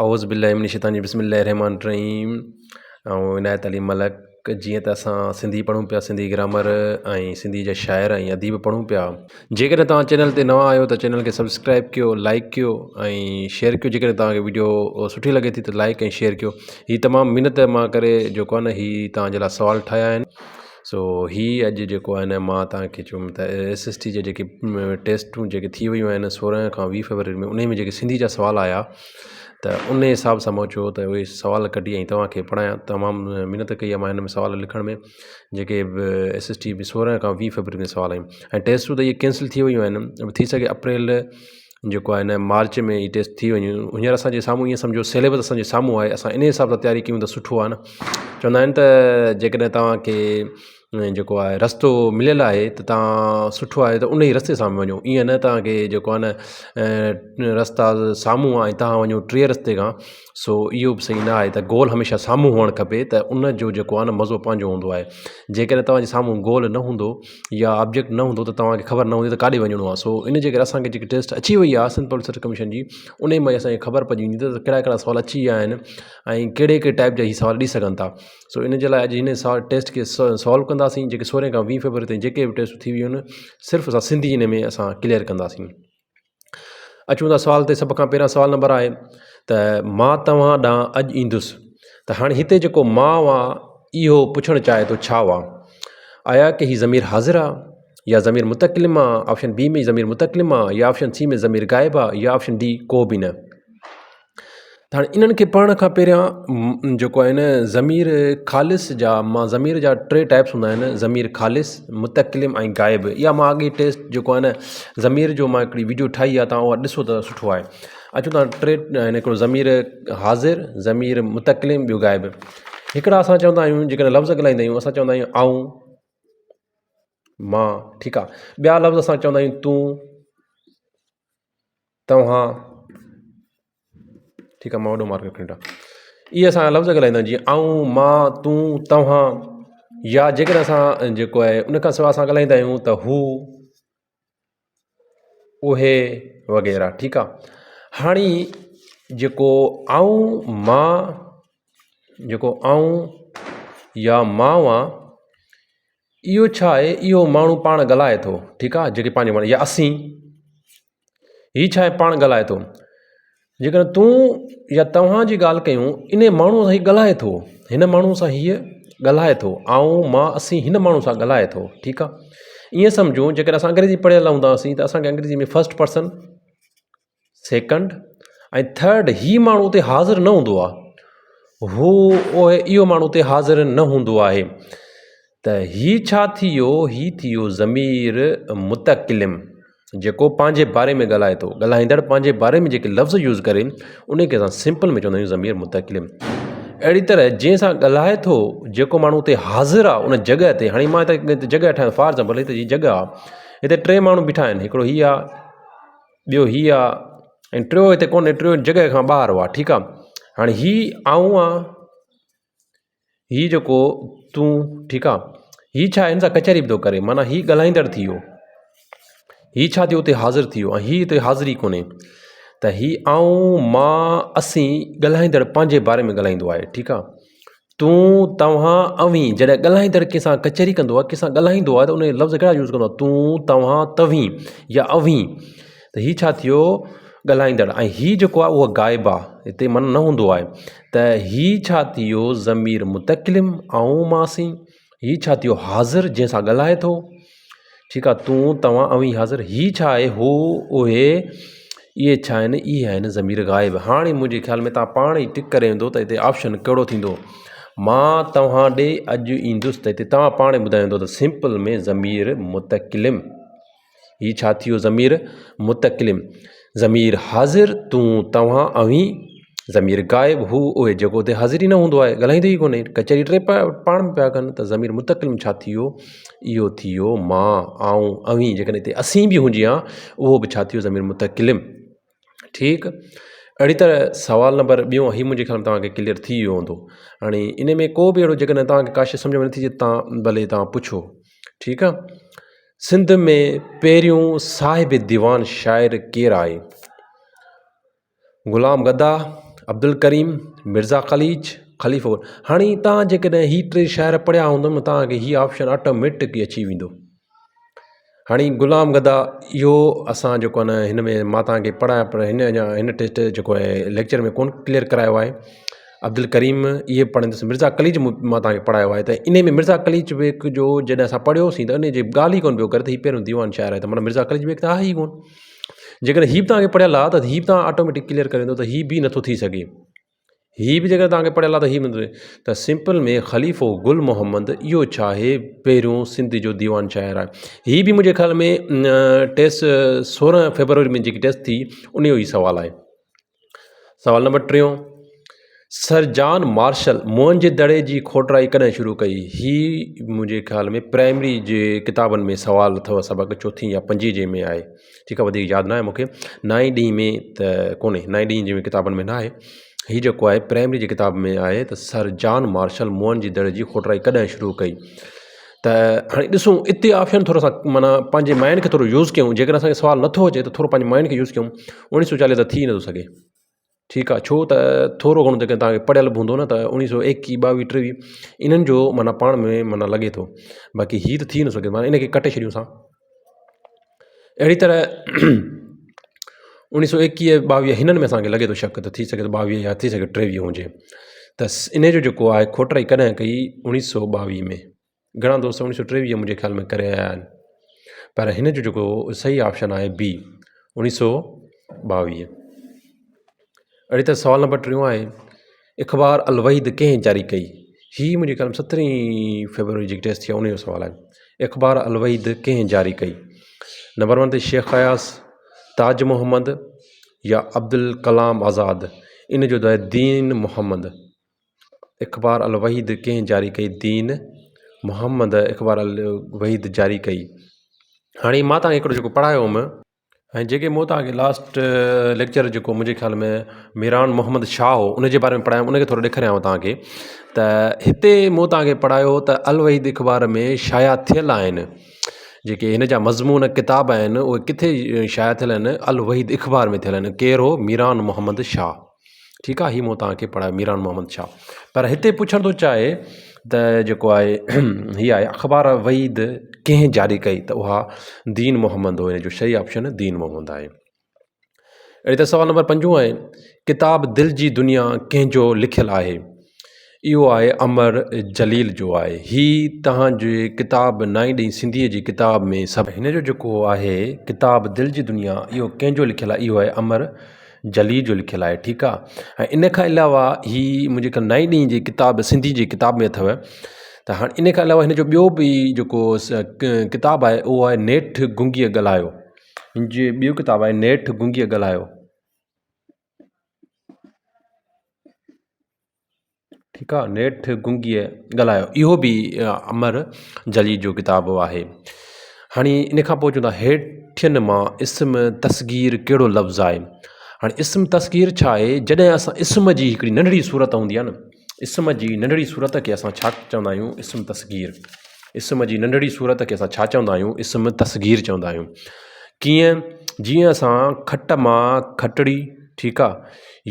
اعوذ بالله من الشيطان الرجيم بسم الله الرحمن الرحيم آئون عنايت علي ملڪ جيئن ته اسان سنڌي پڙهون پيا سنڌي گرامر ۽ سنڌي جا شاعر ۽ اديب پڙهون پيا جيڪڏهن توهان چينل تي نوان آهيو ته چينل کي سبسڪرائب ڪيو لائڪ ڪيو ۽ شيئر ڪيو جيڪڏهن توهان کي ويڊيو سٺي لڳي ٿي ته لائڪ ۽ شيئر ڪيو هي تمام محنت مان ڪري جيڪو آهي نه هي توهان جي لاء سوال ٺاهيا آهن سو هي اڄ جيڪو آهي نه مان توهان کي چيم ته ايس ايس ٽي جا جيڪي ٽيسٽون جيڪي ٿي ويون آهن 16 کان 20 فيبروري ۾ انهي ۾ جيڪي سنڌي جا سوال آيا ته ان حساب سان مان چيو ته اهي سوال ڪڍي ۽ توهان کي پڙهايان تمام محنت ڪئي آهي مان هن ۾ سوال لکڻ ۾ جيڪي به ايس ايس ٽي 16 کان 20 فيبروري ۾ سوال آيا ۽ ٽيسٽون ته اهي ڪينسل ٿي ويون آهن ٿي سگهي اپريل جيڪو آهي نه مارچ ۾ هي ٽيسٽ ٿي وڃي هينئر اسانجي سامهون ائين سمجهو سليبس اسانجي سامهون آهي اسان ان حساب سان تياري ڪيون ته سٺو آهي نه چوندا آهن ته جيڪڏهن توهانکي جيڪو آهي رستو مليل آهي ته توهان سٺو آهي ته ان ئي رستي سان وڃو ائين نه توهانکي جيڪو آهي نه رستا سامهون آهي ۽ توهان وڃو ٽي رستي کان سو اهو به صحيح نه آهي ته گول هميشه سامهون هئڻ کپي ته ان جو جيڪو آهي نه مزو پنهنجو هوندو آهي جيڪڏهن توهان جي سامهون گول نه هوندو يا آبجيڪٽ نه هوندو ته توهان کي خبر نه هوندي ته ڪاڏي وڃڻو آهي سو ان جي ڪري اسان کي جيڪي ٽيسٽ اچي وئي آهي سنڌ پبلڪ سروس ڪميشن جي ان مان اسان کي خبر پئجي ويندي ته ڪهڙا ڪهڙا سوال اچي ويا آهن ۽ ڪهڙي ڪهڙي ٽائپ جا هي سوال ڏئي سگهن ٿا سو ان جي لاء اڄ هن سوال ٽيسٽ کي سالو ڪنداسين جيڪي سورهين کان ويهه فيبروري تائين جيڪي به ٽيسٽ ٿي ويون آهن صرف اسان سنڌي ان ۾ اسان ڪليئر ڪنداسين اچون ٿا سوال تي سڀ کان پهريان سوال نمبر آهي ته مان توهان ڏانهن اڄ ايندس ته هاڻي هتي جيڪو مان آ اهو پڇڻ چاهي ٿو ڇا آ آيا ڪي هي ضمير حاضر آ يا ضمير متڪلم آ آپشن بي ۾ ضمير متڪلم آ يا آپشن سي ۾ ضمير غائب آ يا آپشن ڊي ڪو به نه ته هاڻي انهن کي پڙهڻ کان پهريان جيڪو آهي نه ضمير خالص جا مان ضمير جا ٽي ٽائپس هوندا آهن ضمير خالص متڪلم ۽ غائب اها مان اڳي ٽيسٽ جيڪو آهي نه ضمير جو مان هڪڙي ويڊيو ٺاهي آهي تان اها ڏسو ته سٺو آهي اچو ته ٽي آهن هڪڙو ضمير حاضر ضمير متڪلم ٻيو غائب هڪڙا اسان چوندا آهيون جيڪڏهن لفظ ڳالهائيندا آهيون اسان چوندا آهيون آئون مان ٺيڪ آهي ٻيا لفظ اسان چوندا آهيون تون توهان ٺيڪ آهي مان وڏو مارڪر کڻي وٺان اهي اسان لفظ ڳالهائيندا آهيون جيئن آئون مان تون توهان يا جيڪڏهن اسان جيڪو آهي ان کان سواء اسان ڳالهائيندا آهيون ته هو اهي وغيره ٺيڪ آهي هاڻي جيڪو آئون مان جيڪو آئون يا مان آ اهو ڇا آهي اهو ماڻهو پاڻ ڳالهائي ٿو ٺيڪ آهي جيڪي پنهنجو پاڻ يا اسين هي ڇا آهي پاڻ ڳالهائي ٿو جيڪڏهن تون يا توهان جي ڳالهه ڪيون ان ماڻهوء سان هي ڳالهائي ٿو هن ماڻهوء سان هيء ڳالهائي ٿو آئون مان اسين هن ماڻهوء سان ڳالهائي ٿو ٺيڪ آهي ائين سمجهون جيڪڏهن اسان انگريزي پڙهيل هونداسين ته اسانکي انگريزي ۾ فرسٽ پرسن سيڪنڊ ۽ ٿرڊ هي ماڻهو اتي حاضر نه هوندو آهي هو اهي اهو ماڻهو اتي حاضر نه هوندو آهي ته هي ڇا ٿي ويو هي ٿي ويو ضمير متڪلم جيڪو پنهنجي باري ۾ ڳالهائي ٿو ڳالهائيندڙ پنهنجي باري ۾ جيڪي لفظ يوز ڪري ان کي اسان سمپل ۾ چوندا آهيون ضمير متڪلم اهڙي طرح جنهن سان ڳالهائي ٿو جيڪو ماڻهو اتي حاضر آهي ان جڳهه تي هاڻي مان هتي جڳهه ٺاهيان فار ايگزامپل هتي جي جڳهه آهي هتي ٽي ماڻهو بيٺا آهن هڪڙو هي آهي ٻيو هي آ ۽ ٽيو هتي ڪونهي ٽيو جڳهه کان ٻاهر آ ٺيڪ آ هاڻي هي آئون آ هي جيڪو تون ٺيڪ آ هي ڇا هن سان ڪچهري به ٿو ڪري معنيٰ هي ڳالهائيندڙ ٿي ويو هي ڇا ٿيو اتي حاضر ٿي ويو ۽ هي اتي حاضر ئي ڪونهي ته هي آئون مان اسين ڳالهائيندڙ پنهنجي باري ۾ ڳالهائيندو آهي ٺيڪ آ تون، توهان، اوهين، جڏهن ڳالهائيندڙ ڪنهن سان ڪچهري ڪندو آهي، ڪنهن سان ڳالهائيندو آهي ته ان جا لفظ ڪهڙا يوز ڪندو آهي، تون، توهان، توهين يا اوهين ته هي ڇا ٿيو ڳالهائيندڙ ۽ هي جيڪو آهي اهو غائب آهي هتي معنيٰ نه هوندو آهي ته هي ڇا ٿيو ضمير متڪلم آئون مان سين هي ڇا ٿيو حاضر جنهن سان ڳالهائي ٿو. ٺيڪ آ تون، توهان، اوهين حاضر، هي ڇا آهي، هو، اهي، اهي ڇا آهن، اهي آهن ضمير غائب. هاڻي منهنجي خيال ۾ توهان پاڻ ئي ٽڪ ڪري ويندو ته هتي آپشن ڪهڙو ٿيندو. مان توهان ڏي اڄ ايندس ته هتي توهان پاڻ ئي ٻڌائيندو ته سمپل ۾ ضمير متڪلم. هي ڇا ٿي ويو ضمير متڪلم. ضمير حاضر، تون، توهان، اوهين، ضمير غائب، هو، اهي، جيڪو اتي حاضر ئي نه هوندو آهي، ڳالهائيندو ئي ڪونهي، ڪچهري ٽي پاڻ ۾ پيا ڪن ته ضمير متڪلم ڇا ٿي ويو؟ اهو ٿي ويو مان، آئون، اوهين، جيڪڏهن هتي اسين به هجي ها، اهو به ڇا ٿي ويو ضمير متڪلم. ٺيڪ اهڙي طرح سوال نمبر ٻيون هي منهنجي خيال ۾ توهان کي ڪليئر ٿي ويو هوندو. هاڻي ان ۾ ڪو به اهڙو جيڪڏهن توهان کي ڪا شيء سمجهه ۾ نٿي اچي ته ڀلي توهان پڇو. ٺيڪ آ. سنڌ ۾ پهريون صاحب ديوان شاعر ڪير آهي؟ غلام گدا، عبدالڪريم، مرزا قليچ، خليفو گل. هاڻي توهان جيڪڏهن هي ٽي شاعر پڙهيا هوندم توهان کي هي آپشن آٽوميٽڪ اچي ويندو. هاڻي غلام گدا اهو اسان جيڪو آهي نه هن ۾ مان توهان کي پڙهايان پر هن اڃا هن ٽيسٽ جيڪو آهي ليڪچر ۾ ڪونه ڪليئر ڪرايو آهي عبدالڪريم اهي پڙهندس مرزا قليچ مان توهان کي پڙهايو آهي ته انهي ۾ مرزا قليچ بيگ جو جڏهن اسان پڙهيوسين ته انهي جي ڳالهه ئي ڪونه پيو ڪري ته هي پهريون ديوان شاعر آهي ته معنيٰ مرزا قليچ بيگ ته آهي ئي ڪونه جيڪڏهن هي به توهان کي پڙهيل آهي ته هي به توهان آٽوميٽڪ ڪليئر ڪري ويندو ته هي به نٿو ٿي سگهي هي به جيڪڏهن توهان کي پڙهيل آهي ته هي به ته سمپل ۾ خليفو گل محمد اهو ڇا آهي پهريون سنڌ جو ديوان شاعر آهي هي به منهنجي خيال ۾ ٽيس 16 فيبروري ۾ جيڪي ٽيسٽ ٿي ان جو هي سوال آهي سوال نمبر ٽيون سر جان مارشل موهن جي دڙي جي کوٽرائي ڪڏهن شروع ڪئي هي منهنجي خيال ۾ پرائمري جي ڪتابن ۾ سوال اٿو سبق چوٿين يا پنجين جي ۾ آهي ٺيڪ آ وڌيڪ ياد ناهي مونکي نائين ڏينهن ۾ ته ڪونهي نائين ڏينهن جي ڪتابن ۾ ناهي هي جيڪو آهي پرائمري جي ڪتاب ۾ آهي ته سر جان مارشل موهن جي دڙي جي کوٽرائي ڪڏهن شروع ڪئي ته هاڻي ڏسون اتي آپشن ٿورو سا معنيٰ پنهنجي مائنڊ کي ٿورو يوز ڪيون جيڪڏهن اسانکي سوال نٿو اچي ته ٿورو پنهنجي مائنڊ کي يوز ڪيون 1940 ته ٿي نٿو سگهي ٺيڪ آ ڇو ته ٿورو گهڻو جيڪڏهن توهان کي پڙهيل به هوندو نه ته اوڻيهه سو ايڪيهه ٻاويهه ٽيويهه انهن جو معنيٰ پاڻ ۾ معنيٰ لڳي ٿو باقي هي ته ٿي نٿو سگهي معنيٰ ان کي ڪٽي ڇڏيون اسان اهڙي طرح اوڻيهه سو ايڪيهه ٻاويهه هنن ۾ اسانکي لڳي ٿو شڪ ته ٿي سگهي ٿو ٻاويهه يا ٿي سگهي ٽيويهه هجي ته ان جو جيڪو آهي کوٽرائي ڪڏهن ڪئي اوڻيهه سو ٻاويهه ۾ گهڻا دوست اوڻيهه سو ٽيويهه منهنجي خيال ۾ ڪري آيا آهن پر هن جو جيڪو صحيح آپشن آهي بي 1922. اهڙي طرح سوال نمبر ٽيون آهي اخبار الوحيد ڪنهن جاري ڪئي؟ هي منهنجي خيال ۾ سترهين فيبروري جيڪي ٽيسٽ ٿي آهي ان جو سوال آهي اخبار الوحيد ڪنهن جاري ڪئي؟ نمبر ون تي شيخ اياز، تاج محمد يا عبدالڪلام آزاد ان جو آهي دين محمد. اخبار الوحيد ڪنهن جاري ڪئي؟ دين محمد اخبار الوحيد جاري ڪئي. هاڻي مان توهان کي هڪڙو جيڪو پڙهايو هوم ۽ جيڪي مون توهان کي لاسٽ ليڪچر جيڪو منهنجي خيال ۾ ميران محمد شاهه هو ان جي باري ۾ پڙهايو ان کي ٿورو ڏيکاريانو توهان کي ته هتي مون توهان کي پڙهايو ته الوحيد اخبار ۾ شايع ٿيل آهن جيڪي هن جا مضمون ڪتاب آهن اهي ڪٿي شايع ٿيل آهن الوحيد اخبار ۾ ٿيل آهن ڪير هو ميران محمد شاهه ٺيڪ آ هي مون توهان کي پڙهايو ميران محمد شاهه پر هتي پڇڻ ٿو چاهي ته جيڪو آهي هي آهي اخبار وحيد ڪنهن جاري ڪئي ته اها دين محمد هو ان جو صحيح آپشن دين محمد آهي اهڙي طرح سوال نمبر پنجون آهي ڪتاب دل جي دنيا ڪنهن جو لکيل آهي اهو آهي امر جليل جو آهي. هي توهان جي ڪتاب نائين ڏهين سنڌيء جي ڪتاب ۾ سڀ. هن جو جيڪو آهي ڪتاب دل جي دنيا اهو ڪنهن جو لکيل آهي اهو آهي امر جليل جو لکيل آهي ٺيڪ آهي ۽ ان کان علاوه هي منهنجي خيال نائين ڏهين جي ڪتاب سنڌي جي ڪتاب ۾ اٿو ته هاڻي ان کان علاوه هن جو ٻيو به جيڪو ڪتاب آهي اهو آهي نيٺ گنگيء ڳالهايو هن جي ٻيو ڪتاب آهي نيٺ گنگيء ڳالهايو. ٺيڪ آ نيٺ گنگيء ڳالهايو اهو به امر جليل جو ڪتاب آهي هاڻي ان کان پوء چون ٿا هيٺين مان اسم تصغير ڪهڙو لفظ آهي هاڻي اسم تصغير ڇا آهي جڏهن اسان اسم جي هڪڙي ننڍڙي صورت هوندي آهي نه اسم جي ننڍڙي صورت کي اسان ڇا چوندا آهيون اسم تصغير اسم جي ننڍڙي صورت کي اسان ڇا چوندا آهيون اسم تصغير چوندا آهيون ڪيئن جيئن اسان کٽ مان کٽڙي ٺيڪ آ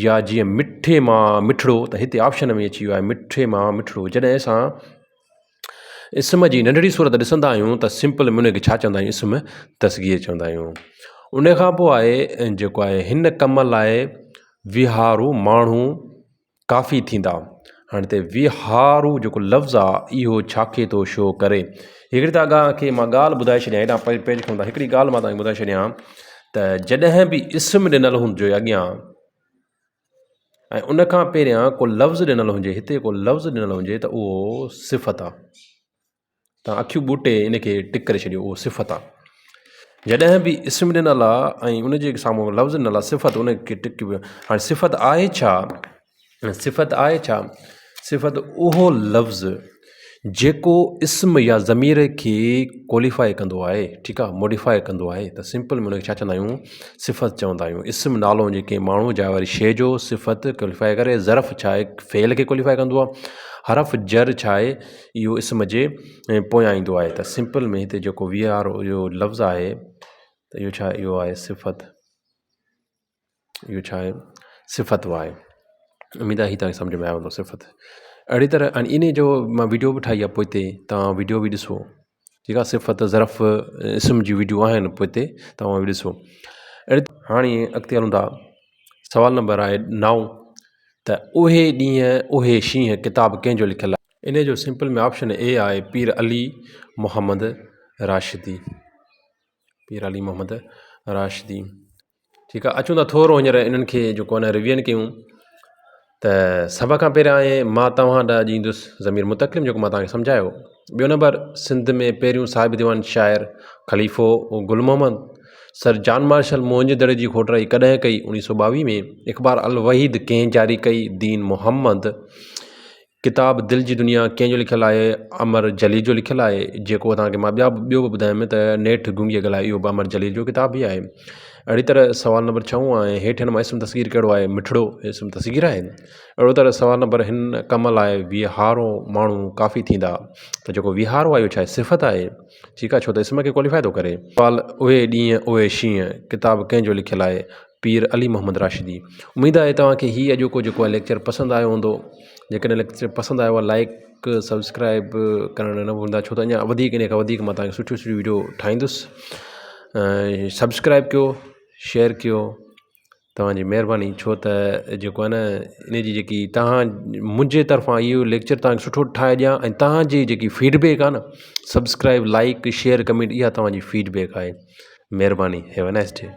يا جيئن مٺي مان مٺڙو ته هتي آپشن ۾ اچي ويو آهي مٺي مان مٺڙو جڏهن اسان اسم جي ننڍڙي صورت ڏسندا آهيون ته سمپل ۾ ان کي ڇا چوندا آهيون اسم تصغير چوندا آهيون ان کان پوء آهي جيڪو آهي هن ڪم لاء ويهارو ماڻهو ڪافي ٿيندا. هاڻي هتي ويهارو جيڪو لفظ آ اهو ڇا کي ٿو شو ڪري. هڪڙي ته اڳان کي مان ڳالهه ٻڌائي ڇڏيان هيڏانهن پيج کڻون ٿا هڪڙي ڳالهه مان توهان کي ٻڌائي ڇڏيان ته جڏهن به اسم ڏنل هجي اڳيان ۽ ان کان پهريان ڪو لفظ ڏنل هجي هتي ڪو لفظ ڏنل هجي ته اهو صفت آ. تان اکيون ٻوٽي ان کي ٽڪ ڪري ڇڏيو اهو صفت آ. جڏهن به اسم ڏنل آ ۽ ان جي سامهون لفظ ڏنل آ صفت ان کي ٽڪ هاڻي صفت آهي ڇا؟ صفت آهي ڇا؟ صفت اهو لفظ جيڪو اسم يا ضمير کي ڪواليفائي ڪندو آهي ٺيڪ آ موڊيفائي ڪندو آهي ته سمپل ۾ ان کي ڇا چوندا آهيون صفت چوندا آهيون اسم نالو هجي ڪنهن ماڻهو جا وري شيء جو صفت ڪواليفائي ڪري ظرف ڇا آهي فعل کي ڪواليفائي ڪندو آهي حرف جر ڇا آهي اهو اسم جي پويان ايندو آهي ته سمپل ۾ هتي جيڪو وي آر اهو لفظ آهي ته اهو ڇا اهو آهي صفت اهو ڇا آهي صفت آهي. اميد آهي هي توهان کي سمجهه ۾ آيو هوندو صفت اهڙي طرح ۽ انهي جو مان ويڊيو به ٺاهي آهي پوئتي توهان ويڊيو به ڏسو ٺيڪ آهي صفت ظرف اسم جي ويڊيو آهن پوئتي توهان اهي ڏسو اهڙي هاڻي اڳتي هلون ٿا سوال نمبر آهي نائون ته اهي ڏينهن اهي شينهن ڪتاب ڪنهن جو لکيل آهي انهي جو سمپل ۾ آپشن اي آهي پير علي محمد راشدي پير علي محمد راشدي ٺيڪ آ اچون ٿا ٿورو هينئر انهن کي جيڪو آهي نه ريويئن ڪيون ته سڀ کان پهريان آهي مان توهان ڏانهن اڄ ايندس ضمير متڪلم جيڪو مان توهان کي سمجهايو ٻيو نمبر سنڌ ۾ پهريون صاحب ديوان شاعر خليفو گل محمد سر جان مارشل موهن جي دڙي جي کوٽرائي ڪڏهن ڪئي اوڻيهه سو ٻاويهه ۾ اخبار الوحيد ڪنهن جاري ڪئي دين محمد ڪتاب دل جي دنيا ڪنهن جو لکيل آهي؟ امر جليل جو لکيل آهي جيڪو توهان کي مان ٻيا ٻيو به ٻڌايم ته نيٺ گونگيء ڳالهايو اهو به امر جليل جو ڪتاب ئي آهي. اهڙي طرح سوال نمبر ڇهون آهي هيٺين مان اسم تصغير ڪهڙو آهي؟ مٺڙو اسم تصغير آهي. اهڙو طرح سوال نمبر هن ڪم لاء ويهارو ماڻهو ڪافي ٿيندا ته جيڪو ويهارو آهي اهو ڇا آهي صفت آهي ٺيڪ آهي ڇو ته اسم کي ڪواليفائي ٿو ڪري. سوال اهي ڏينهن اهي شينهن ڪتاب ڪنهن جو لکيل آهي؟ پير علي محمد راشدي. اميد آهي توهان کي هي اڄوڪو جيڪو آهي ليڪچر پسند آيو هوندو جيڪڏهن ليڪچر پسند آيو آهي لائڪ سبسڪرائب ڪرڻ نه ڀلندا ڇو ته اڃا وڌيڪ ان کان وڌيڪ مان توهان کي سٺيون سٺيون ويڊيو ٺاهيندس ۽ سبسڪرائب ڪيو شيئر ڪيو توهان جي مهرباني ڇو ته جيڪو آهي نه ان جي جيڪي توهان منهنجي طرفان اهو ليڪچر توهان کي سٺو ٺاهي ڏيان ۽ توهان جي جيڪي فيڊ بيڪ آهي نه سبسڪرائب لائڪ شيئر ڪمينٽ اها توهان جي فيڊ بيڪ آهي مهرباني هيو اي نائس ڊي.